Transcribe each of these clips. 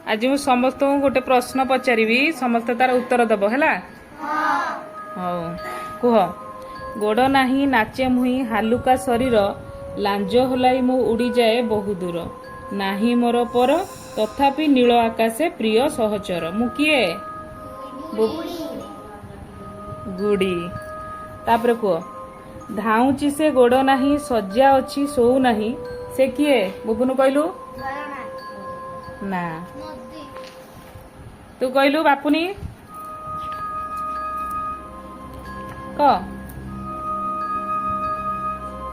ଆଜି ମୁଁ ସମସ୍ତଙ୍କୁ ଗୋଟେ ପ୍ରଶ୍ନ ପଚାରିବି, ସମସ୍ତେ ତାର ଉତ୍ତର ଦବ, ହେଲା? ହଉ, କୁହ। ଗୋଡ଼ ନାହିଁ ନାଚେ ମୁହିଁ, ହାଲୁକା ଶରୀର, ଲାଞ୍ଜ ହଲାଇ ମୁଁ ଉଡ଼ିଯାଏ ବହୁ ଦୂର। ନାହିଁ ମୋର ପର, ତଥାପି ନୀଳ ଆକାଶେ ପ୍ରିୟ ସହଚର। ମୁଁ କିଏ? ଗୁଡ଼ି। ତାପରେ କୁହ। ଧାଉଁଚି ସେ ଗୋଡ଼ ନାହିଁ, ଶଯ୍ୟା ଅଛି ଶୋଉ ନାହିଁ, ସେ କିଏ? ବୁବୁନୁ କହିଲୁ। ନା, ତୁ କହିଲୁ। ବାପୁନି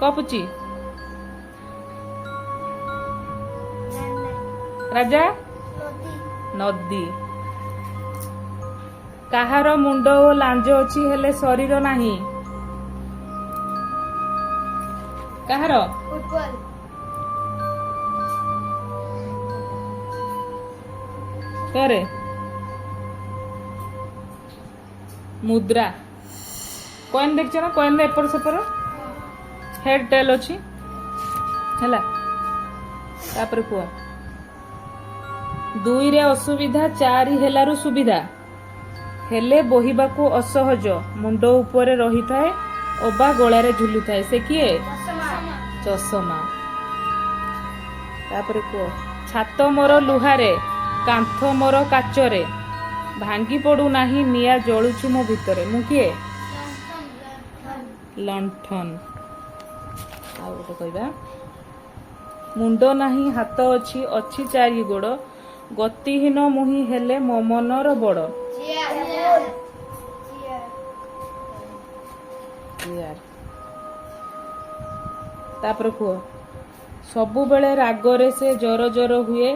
କ ପୁଚି। ରାଜା। ନଦୀ। କାହାର ମୁଣ୍ଡ ଓ ଲାଞ୍ଜ ଅଛି ହେଲେ ଶରୀର ନାହିଁ? କାହାର? କରେ ମୁଦ୍ରା। କଏନ୍ ଦେଖିଛ ନା? କଏନ୍ ଏପଟ ସେପଟ ହେଡ୍ ଟେଲ୍ ଅଛି, ହେଲା? ତାପରେ କୁହ। ଦୁଇରେ ଅସୁବିଧା, ଚାରି ହେଲାରୁ ସୁବିଧା, ହେଲେ ବୋହିବାକୁ ଅସହଜ, ମୁଣ୍ଡ ଉପରେ ରହିଥାଏ ଅବା ଗଳାରେ ଝୁଲୁଥାଏ, ସେ କିଏ? ଚଷମା। ତାପରେ କୁହ। ଛାତ ମୋର ଲୁହାରେ, କାନ୍ଥ ମୋର କାଚରେ, ଭାଙ୍ଗି ପଡୁନାହିଁ, ନିଆଁ ଜଳୁଛି ମୋ ଭିତରେ, ମୁଁ କିଏ? ଲଣ୍ଠନ। ଆଉ ଗୋଟେ କହିବା। ମୁଣ୍ଡ ନାହିଁ ହାତ ଅଛି, ଅଛି ଚାରି ଗୋଡ଼, ଗତିହୀନ ମୁହିଁ ହେଲେ ମୋ ମନର ବଡ଼। ଚେୟାର। ତାପରେ କୁହ। ସବୁବେଳେ ରାଗରେ ସେ ଜର ଜର ହୁଏ,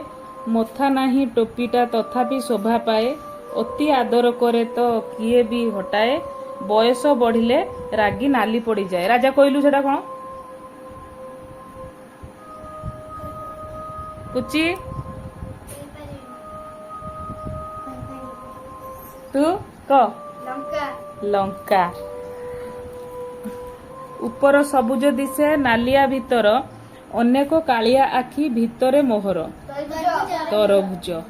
ମଥା ନାହିଁ ଟୋପିଟା ତଥାପି ଶୋଭା ପାଏ, ଅତି ଆଦର କରେ ତ କିଏ ବି ହଟାଏ, ବୟସ ବଢିଲେ ରାଗି ନାଲି ପଡିଯାଏ। ରାଜା କହିଲୁ, ସେଟା କଣ? ପୁଚି, ତୁ କ। ଲଙ୍କା। ଉପର ସବୁଜ ଦିଶେ, ନାଲିଆ ଭିତର, ଅନେକ କାଳିଆ ଆଖି ଭିତରେ ମୋହର। ତରଭୁଜ।